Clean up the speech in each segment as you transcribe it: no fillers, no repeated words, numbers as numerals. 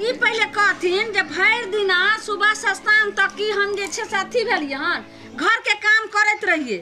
ई पहिले कहथिन जे भरि दिना सुबह से शाम तक की हम जे छै से अथी भेलियै हन, घर के काम करैत रहियै,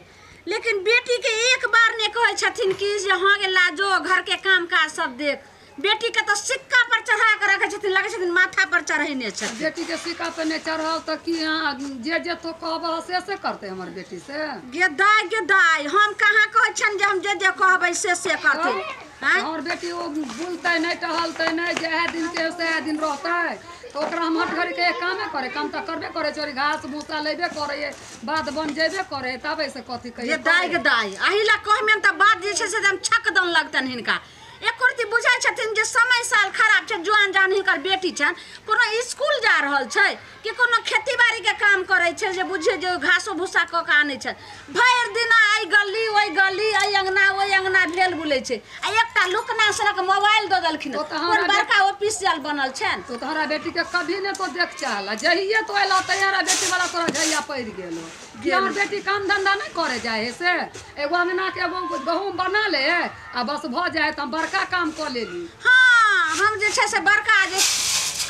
लेकिन बेटी के एक बार नहि कहै छथिन कि जे हाँ गे लाजो घर के काम काज सब देख। बेटी के तऽ सिक्का पर चढ़ा के रखै छथिन, लगै छथिन माथा पर चढ़ेने छथिन। बेटी के सिक्का पर नहि चढ़ाओ तऽ की अहाँ जे जे तो कहबह से से करतै हमर बेटी से? गे दाइ गे दाइ, हम कहाँ कहै छियनि जे हम जे जे कहबै से से करथिन। हमर बेटी ओ बुलतै नहि, टहलतै नहि, जएह दिन के सएह दिन रहतै, तऽ ओकरा हम हट घड़ी के कामे करे, काम तऽ करबे करे छै, घास भूसा लेबे करे, बाध बन जेबे करे, तब ऐसे कथी कहिए। गे दाइ गे दाइ, अही ला कहमेन तऽ बात जे छै से एकदम छक दन लगतनि हिनका। एको रत्ती बुझै छथिन जे समय साल खराब छै, जुआन जहान हिनकर बेटी छनि, कोनो स्कूल जा रहल छै कि कोनो खेती बाड़ी के काम करै छै जे बुझियै जे घासो भूसा कऽ के आनै छै। भरि दिना एहि गली ओहि गली, एहि अंगना ओहि अंगना भेल बुलै छै, आ एकटा लुकना सनक मोबाइल दऽ देलखिन, कोन बड़का ऑफिशियल बनल छनि। तो तोहरा बेटी के कभी ने तो देख चाहला, जहिये तो अयला तहिया हमरा बेटी वाला तोरा झैया पड़ि गेलो कि हमर बेटी काम धंधा नहि करे जाइ है, से एगो अंगना के एगो गहूँम बना ले आ बस भऽ जाए तऽ हम बड़का काम कऽ लेली। हाँ, हम जे छै से बड़का जे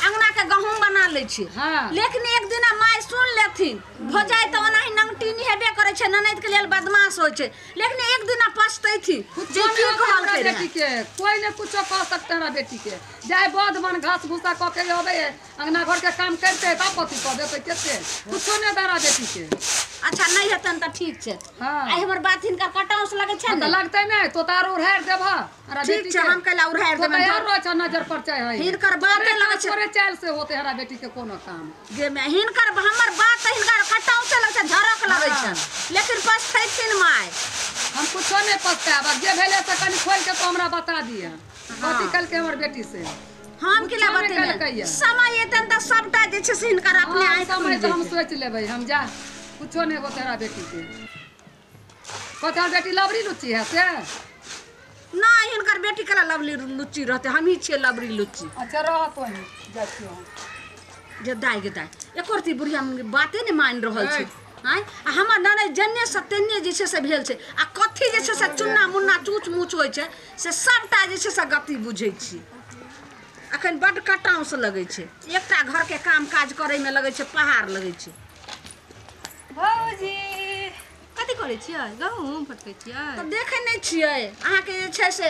अंगना के गहूँम बना लै छी। हाँ। लेकिन एक दिना माय सुन लेथिन, भऽ जाय तऽ ओनाही नंगटीनी हेबे करै छै, ननैद के लेल बदमाश होइ छै, लेकिन एक दिना पछतैथिन जे कुछो की नहि होतै हमरा कहलकै रहए। बेटी के, कोई ने कुछो कह सकते हमरा बेटी के। जाय बद बन घास भूसा कऽ के अबै है, अंगना घर के काम करते तब कथी कह देतै, केते कुछो नहि हमरा बेटी के। अच्छा नहि हेतनि तऽ ठीक छै। हाँ। आइ हमर बात हिनकर कटाउस लगै छै तऽ ने? लगतै नहि, तो तार उड़ारि देबह हमरा ठीक बेटी छै, के। हम कैला उड़ारि तो देबनि? तैयार रहै छ नजर पर चाहे है। हिनकर बाते लगै छै। तोरे चाल से होते हमरा बेटी के कोनो काम। गे माय, हिनकर हमर बात तऽ हिनकर कटाउसे लगै छै, झरक लगै हाँ। छनि, लेकिन पछतैथिन माय। हम कुछो नहि पछतायब, आब जे भेलै से कनि खोलि के तो हमरा बता दिअ, कथी कलकै हमर बेटी से। हम किला कुछो नहि बतेबै? कहलकैया। समय एतनि तऽ सबटा जे छै से हिनकर अपने हाँ, आँखि समय खुलि तऽ हम जेतै। सोचि लेबै, हम जा कुछो नहि होतै हमरा बेटी के। कथी हमर बेटी लबरी लुच्ची है से? नहि, हिनकर बेटी केला लवली लुच्ची रहतै, हमही छियै लबरी लुच्ची। अच्छा रह तोही, जाइ छियौ हम। जे दाइ गे दाइ, एको रत्ती बुढ़िया बाते नहि मानि रहल छै। आँय, आ हमर ननैद जन्ने से तेन्ने जे छै से भेल छै, आ कथी जे छै से चुन्ना मुन्ना चूच मूच होइ छै से सबटा जे छै से गति बुझै छी। अखन बड्ड कटाउस लगै छै, एकटा घरके काम काज करैमे लगै छै पहाड़ लगै छै। भौजी कथी करै छियै? गहूँम फटकै छियै? तऽ देखै नहि छियै अहाँके जे छै से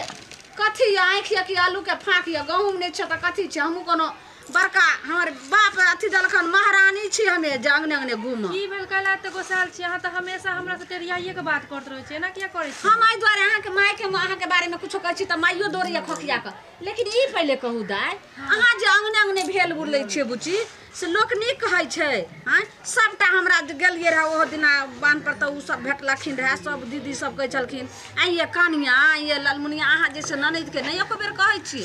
कथी यऽ, आँखि यऽ कि आलूके फाँक यऽ? गहूँम नहि छै तऽ कथी छै? हमहूँ कोनो बड़का हमर बाप अथी देलखन महारानी छी हमे जे अंगने अंगने घूमब। की भेल काल्हि एते गोसायल छी अहाँ? तऽ हमेशा हमरा से टेरियाइए के बात करैत रहै छियै, एना किया करै छियै? हम एहि दुआरे अहाँके मायके अहाँके बारेमे कुछो कहै छी तऽ माइयो दौड़ैया खोखिया कऽ, लेकिन ई पहिले कहू दाइ, अहाँ जे अंगने अंगने भेल बुलै छियै बुची, से लोक नीक कहै छै? आँय, सबटा हमरा गेलियै रहए ओहो दिना बान्ह पर तऽ ओ सब भेटलखिन रहए, सब दीदी सब कहै छलखिन आइये कनिया आइये ललमुनिया, अहाँ जे छै ननैदके नहि एको बेर कहै छी,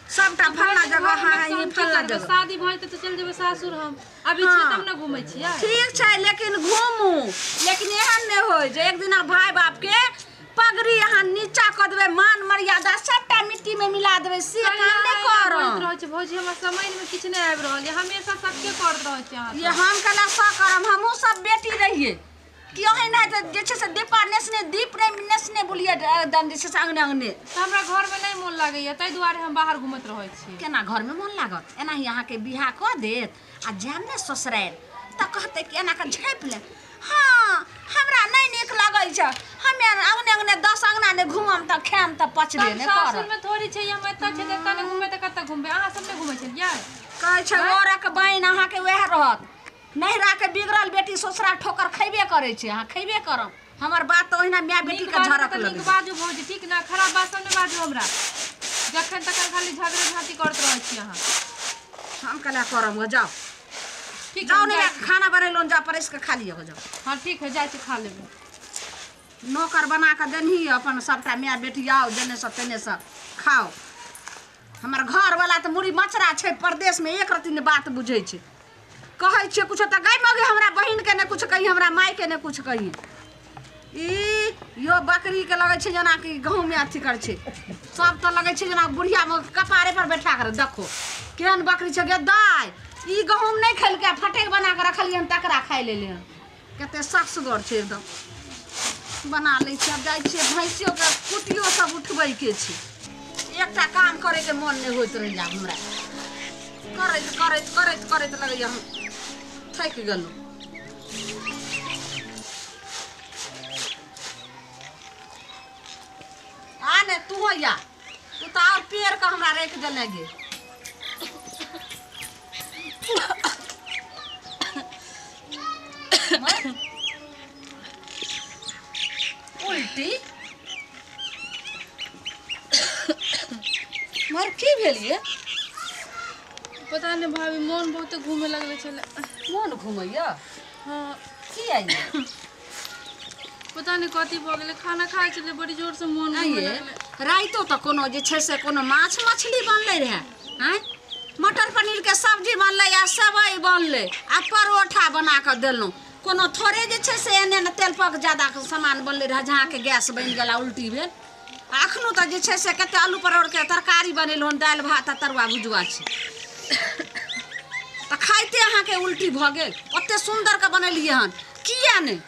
सबटा फल्ला जगह, हाँ ई फल्ला जगह। शादी भऽ जेतै तऽ चलि जेबै सासुर, हम अभी छियै तब ने घूमै छियै। ठीक छै, लेकिन घूमू, लेकिन एहन नहि होय जे एक दिना भाय बापके पगड़ी अहाँ नीचा कऽ देबै, मान मर्यादा सबटा मिट्टीमे मिला देबै, से काम नहि करब। रहै छै भौजी, हमरा समझमे किछु नहि आबि रहल यऽ, हमेशा सबके करैत रहै छी अहाँ। ये हम केना सँ करब? हमहूँ सब बेटी रहियै कि अहिना जे छै से दीपा नेसने दीप नहि नेसने बुलियै एकदम जे छै से अंगने अंगने। तऽ हमरा घरमे नहि मोन लागैया, ताहि दुआरे हम बाहर घूमैत रहै छी। केना घरमे मोन लागत? एनाही अहाँके बियाह कऽ देत आ जायब ने ससुरारि तऽ कहतै कि एना कऽ झाँपि ले, हाँ हमरा नहि नीक लगै छै, हमे अंगने अंगने 10 अंगना नहि घूमम तऽ खायम तऽ पचबे नहि करब। सासुरमे थोड़ी छै, हम एतऽ छै तऽ एतऽ नहि घूमबै तऽ कतऽ घूमबै? अहाँ सब नहि घूमै छलियै? कहै छै औरक बहिन अहाँके वएह रहत, नैहराके बिगड़ल बेटी ससुरा ठोकर खैबे करै छै, अहाँ खैबे करब। हमर बात तऽ ओहिना माय बेटीके झड़क लगै। नीक बाजू भौजी, ठीक ने? खराब बात सब नहि बाजू हमरा, जखन तखन खाली झगड़े झाँटी करैत रहै छी अहाँ। हम कला करब, जाउ ठीक, जाउ, नहि खाना बनेलहुँ, जाउ परसि कऽ खा लिअ, जाउ। हाँ ठीक है, जाइ छी खा लेबै। नौकर बना कऽ देनही अपन सबटा माय बेटी, आउ जेने सब तेने सब खाउ। हमर घरवाला तऽ मुड़ी मचरा छै परदेशमे, एक रत्ती नहि बात बुझै छै। कहै छियै कुछो तऽ गै मगे हमरा बहिनके नहि कुछ कही, हमरा मायके नहि कुछ कही। ई यो बकरीके लगै छै जेनाकि गहूँममे अथी करै छै, सब तऽ लगै छै जेना बुढ़ियामे कपारे पर बैठा कर देखो केहन बकरी छै। गे दाइ, ई गहूँम नहि खेलकै, फटकि बना कऽ रखलियै हन तकरा खाइ लेलै हन, कते सख्सगर छै एकदम। बना लै छियै, आब जाइ छियै भैंसियोके कुटियो सब उठबैके छै। एकटा काम करैके मोन नहि होइत रहैया हमरा। करैत करैत करैत करैत लगैया हम थाकि गेलहुँ। आ ने तू होइया, तू तऽ आओर पेड़ के हमरा राखि देने गे। उल्टी मर की भेल ये? पता नहीं भाभी, मोन बहुत घूमे लगले छले। मोन घूमैया? हाँ। की आइए? पता नहीं कथी भऽ गेलै, खाना खाइ छलै बड़ी जोर से मोन घूमे लगलै। राइतो तऽ कोनो जे छै से कोनो माछ मछली बनलै रहए, आँय मटर पनीर के सब्जी बनलै आ सेवइ बनलै आ परोठा बना कऽ देलहुँ। कोनो थोड़े जे छै से एने ने तेल पक ज्यादा सामान बनलै रहए जहाँके गैस बनि गेल आ उल्टी भेल। आ एखनो तऽ जे छै से कते आलू परोड़के तरकारी बनेलहुँ, दालि भात आ तरुआ भुजुआ छै, तऽ खाइते अहाँके उल्टी भऽ गेल। ओते सुन्दरके बनेलियै हन, किया नहि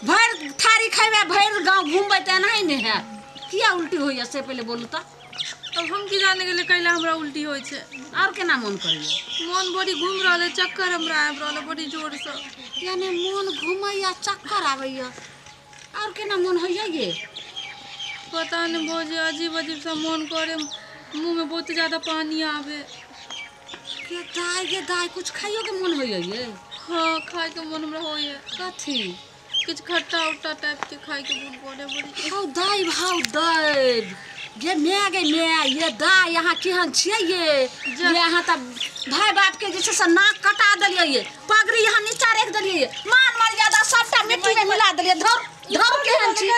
भरि थारी खेबै भरि गाँव घुमबै तऽ एनाही नहि हैत? किया उल्टी होइया से पहिले बोलू तऽ। अब हम की जाने गेलियै कैला हमरा उल्टी होइ छै। आओर केना मोन करैया? मोन बड़ी घूम रहल है, चक्कर हमरा आबि रहल है बड़ी जोर से। यानी मोन घूमैया चक्कर आबैया, आओर केना मोन होइया ये? पता नहीं भौजी, अजीब अजीब सा मोन करे, मुँह में बहुत ज्यादा पानी आवे। के दाय गे दाय, कुछ खाइयो के मोन होइया ये? हाँ खाए के मन हमरा होइया। कथी? किछु खट्टा उट्टा टाइप के खाए के मन करे बड़ी। हौ दाय भाउ दाय गे my गे my, ये दाय अहाँ केहन छियै ये? ये अहाँ तऽ भाय बाप के जे छै से नाक कटा देलियै ये, पगड़ी अहाँ नीचा राखि देलियै ये, मान मर्यादा सबटा मिट्टी में मिला देलियै। धर धर केहन छी?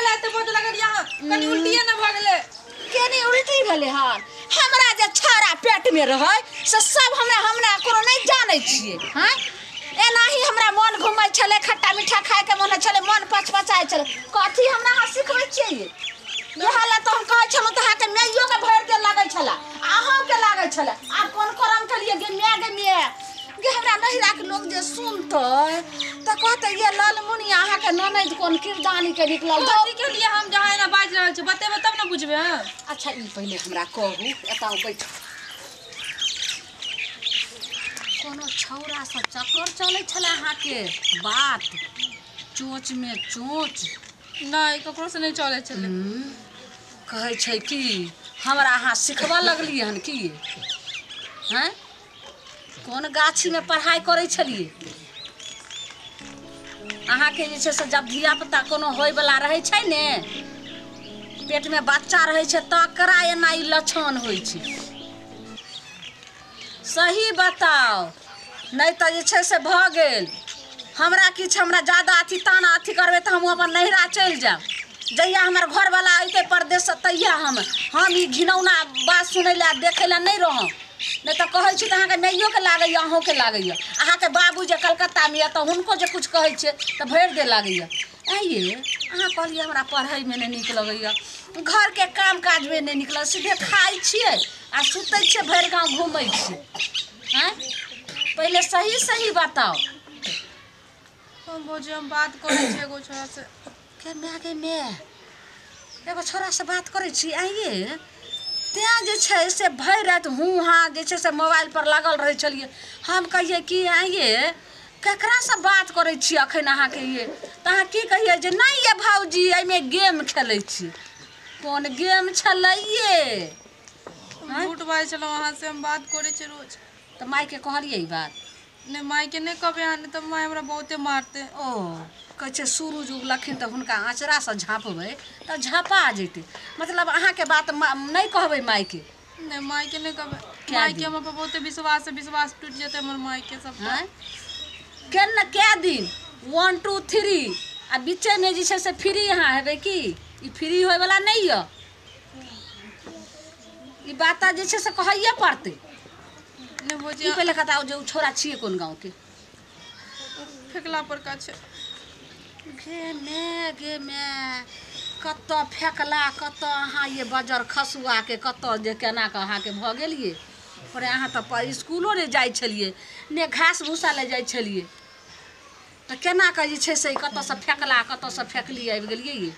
कनी उल्टिए ने भऽ गेलै। केनी उल्टी भेलै हन? हमरा जे छाड़ा पेट में रहै से सब हमरा हमरा कोनो नहि जानै छियै। हँ एनाही हमरा मन घूमै छलै, खट्टा मीठा खाइके मन होइ छलै, मन पचपचाइ छलै। कथी हमरा अहाँ सिखबै छियै ये? इएह लए तऽ हम कहै छलहुँ तऽ अहाँके माइयोके भरि देल लगै छलै, अहूँके लागै छलै। आब कोन करम केलियै गे my गे my गे? हमरा नैहराके लोक जे सुनतै तऽ कहतै ये ललमुनिया अहाँके ननैद कोन किरदानीके निकलल। कथी के लिए हम जहाँ एना बाजि रहल छी बतेबै तब ने बुझबै। हँ अच्छा ई पहिले हमरा कहू, एतऽ बैठू। कोनो छौड़ासँ चक्कर चलै छलै अहाँके? बात चोँचमे चोँच? नहि ककरो से नहि चलै छलै। कहै छै कि हमरा अहाँ सिखबऽ लगलियै हन की? हँ कोन गाछीमे पढ़ाइ करै छलियै? अहाँके जे छै से जब धियापुता कोनो होइवला रहै छै ने, पेटमे बच्चा रहै छै, तकरा एना ई लक्षण होइ छै। सही बताउ, नहि तऽ जे छै से भऽ गेल। हमरा किछु हमरा ज्यादा अथी ताना अथी करबै तऽ हम अपन नैहरा चलि जायब। जहिया हमर घरवला अयतै परदेशसँ तहिया हम ई घिनौना बात सुनै लए देखै लए नहि रहब। नहि तऽ कहै छी तऽ अहाँके माइयोके लागैया, अहूँके लागैया। अहाँके बाबू जे कलकत्तामे यऽ तऽ हुनको जे किछु कहै छियै तऽ भरि देह लागैया। आँय अहाँ कहलियै हमरा पढ़ैमे नहि नीक लगैया, घरके काम काजमे नहि नीक लगैया, सीधे खाइ छियै आ सुतै छियै, भरि गाँव घूमै छियै। आँय पहिले सही सही बताउ। हम भौजी हम बात करै छी एगो छोड़ा से। के my गे my, एगो छोड़ासँ बात करै छी? आइए तेँ जे छै से भरि राति हूँ हाँ जे छै से मोबाइल पर लागल रहै छलियै। हम कहियै कि आइए ककरासँ बात करै छी अखन अहाँके ये? तऽ अहाँ की कहियै जे नहि ये भाउजी एहिमे गेम खेलै छी। कोन गेम छलै ये? झूठ बाजै छलहुँ अहाँ से, हम बात करै छी रोज। तऽ मायके कहलियै ई बात? नहि मायके नहि कहबै अहाँ, नहि तऽ माय हमरा बहुते मारतै। ओ कहै छै सूरज उगलखिन तऽ हुनका आँचरासँ झाँपबै तऽ झाँपा जेतै। मतलब अहाँके बात नहि कहबै मायके? नहि मायके नहि कहबै। मायके हमरा पर बहुते विश्वास है, विश्वास टूटि जेतै हमर मायके सबटा। केना कए दिन 1 2 3 आ बीचेमे जे छै से फ्री अहाँ हेबै की? ई फ्री होइवला नहि यऽ, ई बात जे छै से कहैए पड़तै। नहि भौजी ई पहिले बताउ जे ओ छोड़ा छियै कोन गाँवके? फेकला पर का छै। गे my गे my, कतऽ फेकला कतऽ अहाँ ये बजर खसुआके कतऽ जे केना कऽ अहाँके भऽ गेलियै? पर अहाँ तऽ इसकुलो नहि जाइ छलियै, ने घास भूसा लए जाइ छलियै, तऽ केना कऽ जे छै से कतऽसँ फेकला कतऽसँ फेकली आबि गेलियै ये?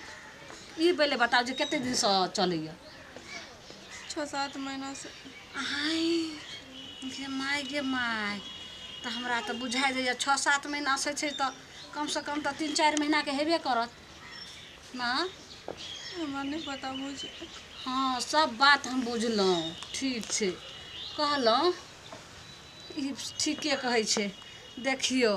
ई पहिले बताउ जे कते दिनसँ चलैया? 6-7 महीना से। आँय गे my गे my, तऽ हमरा तऽ बुझाइ दैए 6-7 महीना से छै तऽ कमसँ कम तऽ 3-4 महीनाके हेबे करत ना। हमरा नहि पता भौजी। हाँ सब बात हम बुझलहुँ, ठीक छै कहलहुँ, ई ठीके कहै छै। देखियौ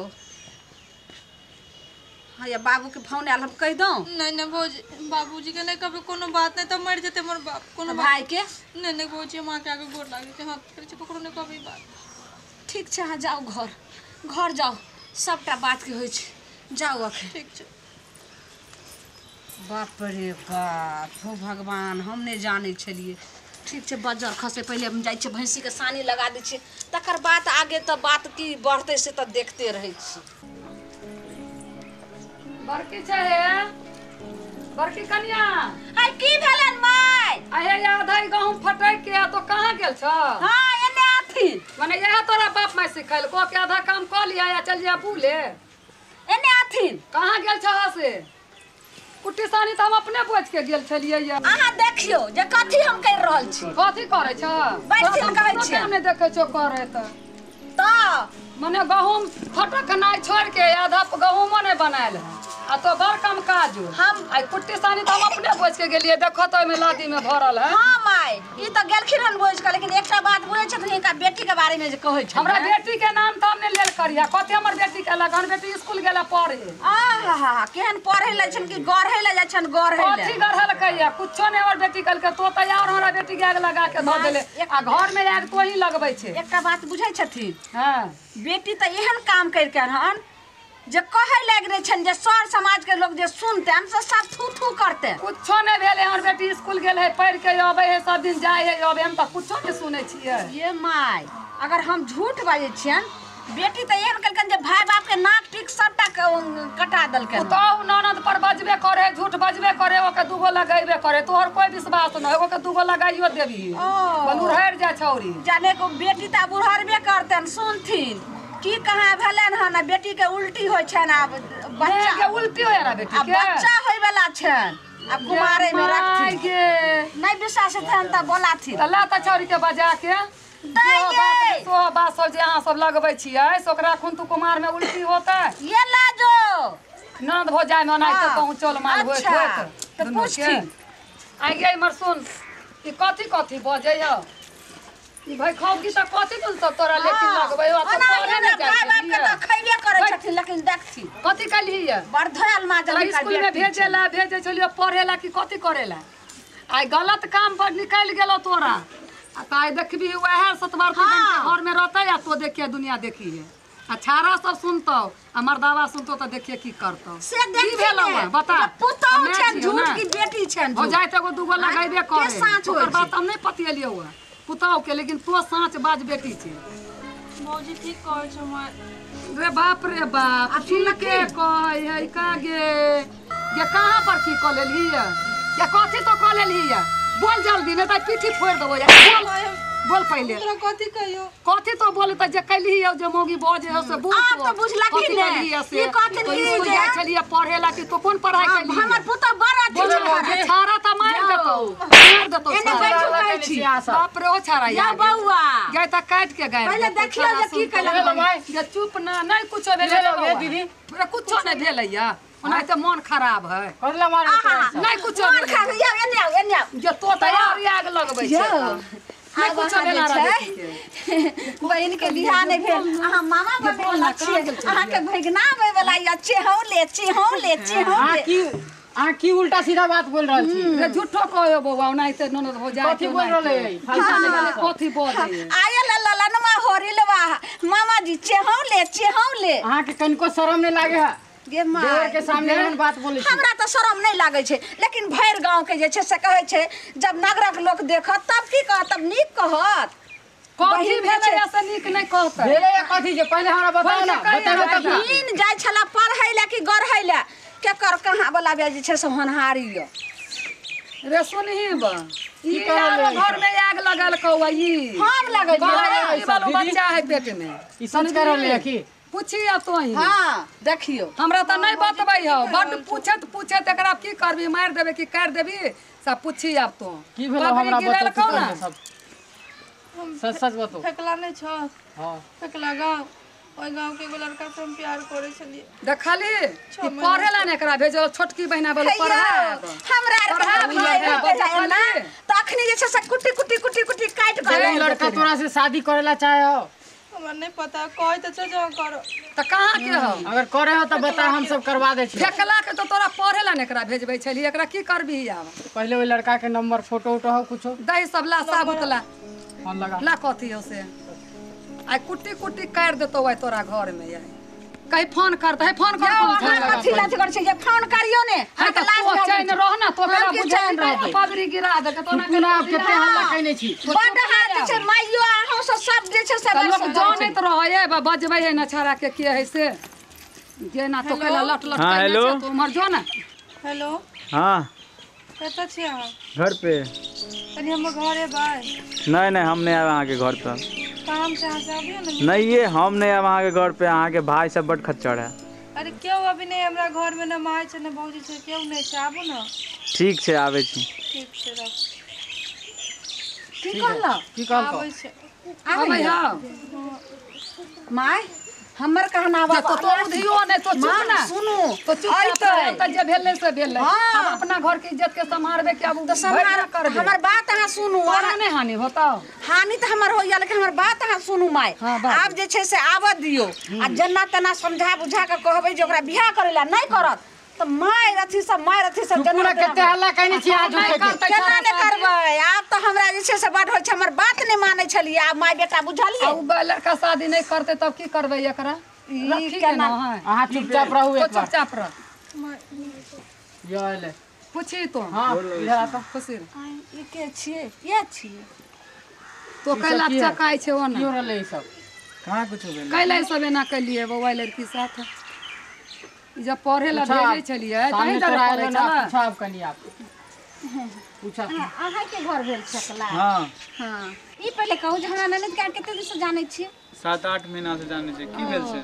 हाँ या बाबूके फोन आयल, हम कहि दौं? नहीं नहीं भौजी, बाबूजी के नहीं कहबै कोनो बात नहीं, तऽ मरि जेतै हमर बाप। कोनो भाई के नहीं नहीं भौजी, हम अहाँके आगे गोर लागै छै, हाथ पकड़ै छै, ककरो नहि कहबै बात। ठीक छै, अहाँ जाउ घर, घर जाउ, सबटा बातके होइ छै, जाउ अखन। ठीक छै। बाप रे बाप, हो भगवान, हम नहि जानै छलियै। ठीक छै, बज्जर खसै पहिले हम जाइ छियै भैंसीके सानी लगा दै छियै, तकर बाद आगे तऽ बात की बढ़तै से तऽ देखते रहै छी। बड़की छै हे, बड़की कनिया। आइ की भेलन my? अहे आधा गहूम फटक के तो कहाँ गेल छ? हाँ एने आथिन। माने यह तोरा बाप माय सिखल को के आधा काम कऽ लिया या चल जा बूले। एने आथिन। कहाँ गेल छ से? कुट्टी सानी तऽ हम अपने बोझ के गेल छलियै। अहाँ देखियौ जे कथी हम कर रहल छी। कथी करै छ? बैठिन कहै छी। हम नहि देखै छौ करै तऽ मने गहूम फटक नहि छोड़ के आधा गहूमो नहि बनायल है आ तो बड़ कम काज। हम आई कुट्टी सानी तऽ हम अपने बोझ के गेलियै, देखो तो ओहिमे लादी में भरल है। हाँ my, ई तऽ गेलखिन हन बोझ के, लेकिन एकटा बात बुझै छथिन हिनका बेटी के बारे में जे कहै छै। हमरा बेटी के नाम तऽ हम नहि लेल करिया, कथी हमर बेटी के लगन, बेटी स्कूल गेला पढ़े। आहा केहन पढ़े लै छन कि गढ़े लै जाइ छन, गढ़े लै। कथी गढ़लकै? कुछो नहि। हमर बेटी कहलकै तो तैयार, हमरा बेटी के आग लगा के धऽ देले आ घर में आग तो ही लगबै छै। एकटा बात बुझै छथिन? हाँ बेटी तऽ एहन काम करिके हन जे कहै लागि रहै छनि जे सर समाज के लोग जे सुनते से सब थू थू करते। कुछो नहि भेलै, हमर बेटी स्कूल गेल है पढ़ के अबै है, सब दिन जाइ है अबै, हम तऽ कुछो नहि सुनै छियै। ये my, अगर हम झूठ बाजै छियनि, बेटी तऽ एहन केलकनि जे भाय बाप के नाक टीक सबटा कटा देलकनि। पुतहु ननद पर बजबे करे, झूठ बजबे करे, ओके दूगो लगेबे करे, तोहर कोई विश्वास नहि, ओके दूगो लगाइयो देबही बुढ़हरि जाइ छौरी। जाने को बेटी तऽ बुढ़हरबे करतनि, सुनथिन की कहाँ भेलनि हन। बेटी के उल्टी होइ छनि, आब बच्चा के उल्टी होइ ना बेटी के, बच्चा होइ वाला छनि, आब कुमारे में रखथिन। नहि विश्वास हेतनि तऽ बोलाथिन। तऽ ला तऽ छौरी के बजा के दे बात सब जे अहाँ सब लगबै छियै से ओकरा खुन तू कुमार में उल्टी होतै। ये ला जो ननद हो जाय में ओनाहिते पहुँचल माल होइत होइत तऽ पूछथिन। आइ गे इमहर सुन, ई कथी कथी बजै हौ ई भाई खाउ की तऽ कथी कुन सब तोरा लेकिन लगबै हो तऽ पढ़े नहि जाइ बाप के तऽ खैबे करै छथिन, लेकिन देखथिन कथी कहलियै ये बड़ धोयल माजल स्कूल में भेजेला भेजै छलियै पढ़ेला कि कथी करेला। आइ गलत काम पर निकलि गेलौ तोरा, आ तऽ आइ देखबी वएह सतवार घर में रहतै आ तो देखिए दुनिया देखी है, आ छाड़ा सब सुनतौ आ मर्दावा सुनतौ तऽ देखिए की करतौ। से की भेलौ बता? पुतहु छनि झूठ की बेटी छनि? हो जाय तऽ एगो दूगो लगेबे करे, ओकर बात हम नहि पतियलियौ हँ पुतहु के, लेकिन तो साँच बाज बेटी छै। भौजी ठीक कहै छौ माय। रे बाप रे बाप, ठीके कहै है का गे? ये कहाँ पर की कऽ लेलही या कथी तो कऽ लेलही? बोल जल्दी नहीं तऽ पीठी फोड़ि देबो। बोल बोल पहिले। तोरा कथी कहियो? कथी तो बोले तऽ जे कैलही जे मौगी बजे हो से बोल। आब तऽ बुझलखिन ने ई कहथिन की जे जाइ छलियै पढ़े ला कि तो कोन पढ़ाई कैलही? हमर पुतहु बड़ अथी छै, छाड़ा तऽ मारि देतौ, मारि देतौ। एने बैठू कहै छी। बाप रे ओ छाड़ा या बौआ गै तऽ काटि के गारि पहिले देखियौ जे की केलक। जे चुप ना, नहि कुछो भेलै दीदी, कुछो नहि भेलै या ओनाहिते मन खराब है। नहीं कुछो मन खराब या एने आउ एने आउ जे तो तैयार आग लगबै छै। नहीं कुछो भेला बहिन के बियाह नहीं भेल, अहाँ मामा बनै वाला छियै, अहाँ के भगना आबै वाला या चेहौ ले चेहौ ले चेहौ ले। अहाँ की उल्टा सीधा बात बोल रहल छी? रे झूठो कहो बौआ, ओनाहिते ननद हो जाय कथी बोल रहल है? कथी बोल आयल ललनमा होरिलवा मामा जी चेहौ ले चेहौ ले। अहाँ के कनिको शरम नहीं लागे है? गे my के सामने एहन बात बोलै छी? हमरा तऽ शरम नहीं लागै छै, लेकिन भरि गाँव के जे छै से कहै छै जब नगरक लोक देखत तब की कहत? तब नीक कहत। कथी भेलै से नीक नहि कहतै? भेलै कथी जे पहिले हमरा बताउ ना, बताउ तब। बहिन जाइ छला पढ़ै लए कि गढ़ै लए, केकर कहाँ वाला जे छै से होनहारी यऽ। रे सुनही बा, ई घर में आग लगल कौआ ई हम लगेलियै, ई बालो बच्चा है पेट में। ई सच कर रहलै है की? पूछिए तो ही। हाँ देखियो, हमरा तऽ नहीं बतबै हौ, बड पूछत पूछत एकरा की करबी, मारि देबे कि काटि देबी, सब पूछी आब तो की भेलो हमरा बतौ ना। सच सच बताओ। फेकला नहीं छो? हां फेकला गांव, ओइ गांव के एगो लड़का से हम प्यार करे छलिए। देखली कि पढ़ेला ने एकरा भेजल छोटकी बहिना बोल पढ़ा हमरा आर ना त अखनी जे छै से कुटी कुटी कुटी कुटी काट के लड़का तोरा से शादी करेला चाहे हो? हमरा नहीं पता, कहै त छै जो करो। त कहां के हो? अगर करे हो त बता, हम सब करवा दे छी। फेकला के तो तोरा पढ़ेला ने एकरा भेजबै छली, एकरा की करबी आब? पहले ओइ लड़का के नंबर फोटो उटो हो कुछो दही सब ला साबुत ला फोन लगा ला कथी हो से आई कुट्टी कुट्टी कर देतो आई तोरा घर में आई कहीं फोन करता है फोन कर फोन कथी लाज कर छै जे फोन करियो ने हां त लाज चैन रह ना तो केला बुझैन रह पगड़ी गिरा दे के तो ना कते हल्ला कइने छी बड हाथ छै माइयो अहाँ सब जे छै से लोक जानैत रहै बा बजबै है ना छाड़ा के के है से जे ना तो केला लट लट कइने छै तो उमर जो ना। हेलो हां कत छी अहाँ? घर पे। कनी हम घरे बाय। नहीं नहीं हम नहीं आए अहाँ के घर पर। काम से अहाँ से अबियो ना। नहीं ये हम नहीं आए अहाँ के घर पे, अहाँ के भाई सब बड़ खच्चर है। अरे क्यों अभी नहीं हमरा घर में ना माय छै ना भौजी छै क्यों नहीं छै, आबू ना। ठीक छै आबै छी। ठीक छै रख। की कहलो? की कहलो? आबै छै। आबै हां my हमर कहना बाबा तो बुधियो नहीं तो चुप ना सुनू तो चुप त जे भेलै से भेलै, हम अपना घर के इज्जत के संभारबे के अब तो संभार हमर बात अहाँ सुनू। तोरा नहीं हानि होता? हानि त हमर होइया लेकिन हमर बात अहाँ सुनू my. आब जे छै से आबऽ दियो आ जेना तेना समझा बुझा के कहबै जे ओकरा बियाह करेला नहीं करत त my अथी सब my अथी सब जेना कते हल्ला कइने छी आज उठे के केना ने करबै। आब त हमरा जे छै से बड होइ छै, हमर बात नहीं मानै छलियै। आब my बेटा बुझलियै आ उ लड़का शादी नहीं करते तब की करबै एकरा? रखी के ना है। अहाँ चुपचाप रहू एक बार। चुपचाप रह यो ले पूछी तो। हां इधर आ तो खुशी ई के छियै? ये छियै तो कैला चकाइ छै ओना क्यों रहले ई सब? कहां कुछ भेल कैला सब एना कलिए बौआ लड़की साथ जब पढ़े ला भेजै छलियै तही जब पढ़े छला। पूछा आप कनी आप पूछा अहाँ के घर भेल सकला? हां हां ई पहिले कहू जे हमरा ननद के कते दिन से जानै छियै? 7-8 महीना से जानै छियै। की भेल छै?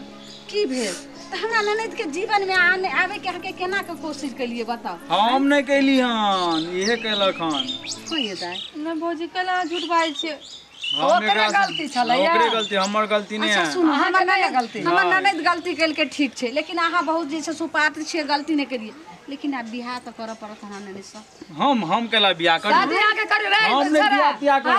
की भेल त हमरा ननद के जीवन में आने आवे के अहाँ के केना के कोशिश केलिए बताओ? हम नहीं कैली हन, इहे केलक हन। कोई दाय ना भौजी कला झूठ बाजै छियै। ओकरे गलती छलै, ओकरे गलती, हमर गलती नहीं है। अच्छा सुनू, हमर नहीं गलती, हमर ननद गलती केलके ठीक छै, लेकिन अहाँ बहुत जे छै सुपात्र छियै, गलती नहीं केलिए, लेकिन आब बियाह त करऽ पड़त हमरा ननद से। हम केला बियाह कर शादी आके कर रे हम नहीं बियाह तियाह कर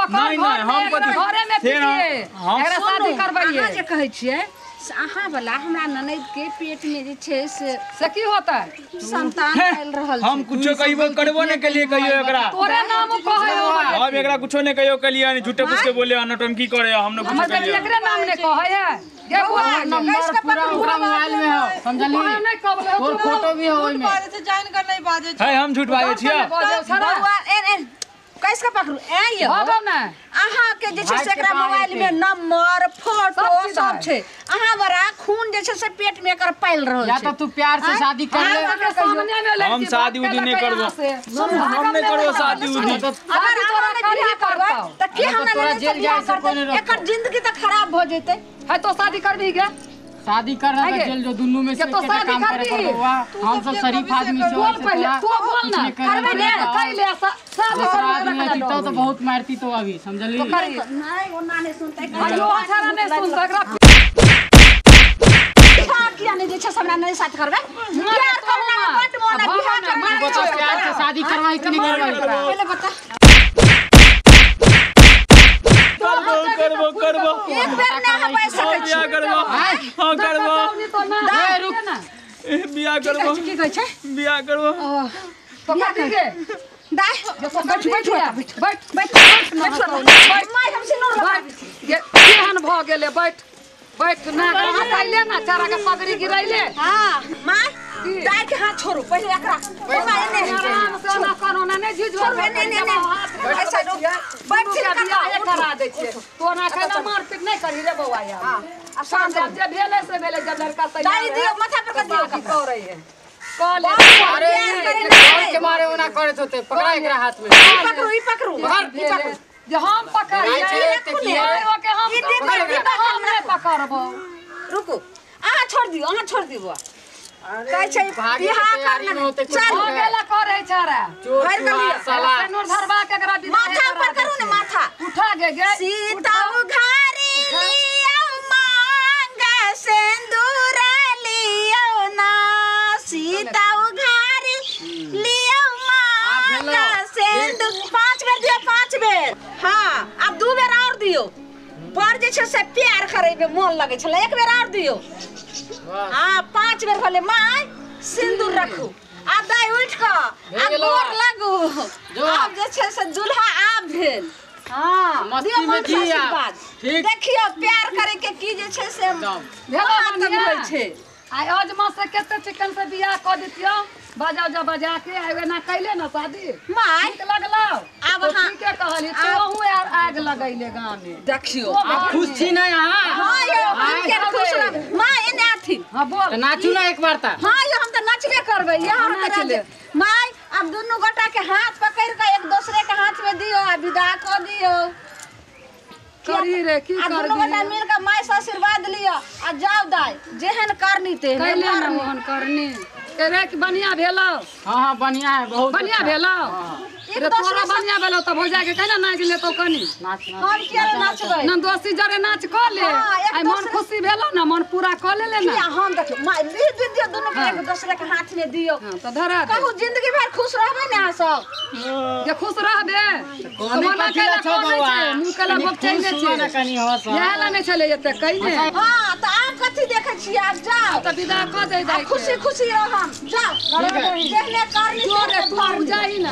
नहीं नहीं हम कथि घरे में पिए एकरा शादी करबैए। अहाँ जे कहै छियै से अहाँ वाला हमरा ननद के पेट में जे छै से की होता संतान आयल रहल। हम कुछो कहिबो करबो नहीं केलिए कहियो एकरा तोरे नाम कहै हो। हम एकरा कुछो नहीं कहियो केलिए नहीं, झूठे फूस के बोले अनटम की करे हम न कुछो कहियो। एकरे नाम नहीं कहै है ये नंबर पूरा ओकरा मोबाइल में हो समझली? नहीं कहबले तोर फोटो भी हो ओइ में। बाजै छै जान कर नहीं बाजै छै। है हम झूठ बाजै छियै बौआ ए ए कैस के पकड़ू ए यो भगौ ना। अहाँ के जे छै से एकरा मोबाइल में नंबर फोटो सब छै। अहाँ बड़ा खून जे छै से पेट में एकर पाइल रहल छै। या तो तू प्यार से शादी कर ले। हम शादी उदी नहीं करबो, हम नहीं करबो शादी उदी। अगर तोरा नहीं बियाह करबै त की हमरा तोरा जेल जाय से कोई नहीं एकर जिंदगी त खराब भ जेतै। है तो शादी करबी गे? शादी कर रहा है जेल जो दुन्नू में से तो शादी काम करे करबी। पड़तो। हम सब शरीफ आदमी से बोल पहले तू बोल ना करबे ने कैले शादी करबे तो बहुत मारती तो अभी समझली? तो करी नहीं ओना नहीं सुनतै। अयो छाड़ा नहीं सुनतै एकरा किया नहीं जे छै हमरा नहीं साथ करबै। प्यार करना बड मोन बियाह करना। प्यार से शादी करवाई कि नहीं करवाई पहले बता। करबो करबो करबो एक बेर ना हम पैसा सकै छी। बियाह करबो हां करबो ए रुक बियाह करबो। की कहै छै? बियाह करबो तो करबी गे? दाय बैठ बैठ बैठ बैठ बैठ my हम से नो ये केहन भ गेलै? बैठ बैठ ना हटाइले ना चारा के पगड़ी गिरैले। हां my दाय के हाथ छोड़ू पहिले एकरा बाबा एने आराम से ना करो ना नहीं झिझ छोड़ू एने एने ऐसा रुक बैठ के करा दै छियै तो ना खाना मारपीट नहीं करी रे बौआ यार। हां अब शांत जे भेलै से भेलै। जब लड़का तैयार दाई दियो माथा पर कर दियो की करै है कॉल। अरे के मारे ओना करे होते पकड़ा एकरा हाथ में। ई पकड़ू ई पकड़ू ई पकड़ू जे हम पकड़िए ओके हम हम नहीं पकड़बो। रुकू अहाँ छोड़ दियो, अहाँ छोड़ दियो बौआ। कहै छै बियाह करना चल हो गेला करै छरा भरि गेलियै साला सिनुर धरबा के एकरा माथा ऊपर करू ने माथा उठा गे गे सीता उघारी लियो मांग सिंदूर लियो ना सीता उघारी लियो मांग सिंदूर 5 बेर दियो 5 बेर। हाँ आब 2 बेर और दियो पर जे छै से प्यार करे में मोन लगे छले 1 बेर और दियो। हाँ 5 बेर भले my सिंदूर रखू आ दाई उठ क आ गोर लगू आब जे छै से दुल्हा आब भेल। हाँ दियो मन से आशीर्वाद देखियो प्यार करे के की जे छै से भेल छै। आइ अजमा से कते चिकन से बियाह क दितियो बजा जा बजा के आइ एना कैले ना शादी my नीक लगलो आब हां ठीके कहली तोहू यार आग लगैले गांव में देखियो आप खुश छी ना यहां? हां यो हम के खुश रह मां एने आथिन। हां बोल नाचू ना एक बार ता। हां यो हम त नाचबे करबै यहाँ नाच ले my. अब दुनू गोटा के हाथ पकड़ के एक दूसरे के हाथ में दियो आ विदा क दियो करी रे की आ कर दुनू गोटा मिल के my से आशीर्वाद लियो आ जाओ दाई जेहन करनी तेहन कैले ना मोहन करनी रे कि बढ़िया भेलो। हां हां बढ़िया है बहुत बढ़िया भेलो रे तोरा बढ़िया भेलो त भौजा के कहना नाच लेतो कनी नाच हम किया नाचबै न दोस्ती जरे नाच क ले आई मन खुशी भेलो ना मन पूरा क ले ले ना किया हम देखियो my ली दियो दुनू के एक दूसरे के हाथ में दियो। हां त धरा दे कहू जिंदगी भर खुश रहबै ना अहाँ सब जे खुश रहबे कोनी कथी ला छौ बौआ मुंह कला बकचैने छै ना कनी हस इहे ला नै छले एते कहिने। हां त आब कथी देखै छी आब जाओ त विदा क दे दाई खुशी खुशी रहम जाओ जेहने करनी तोरे तू जाई ना।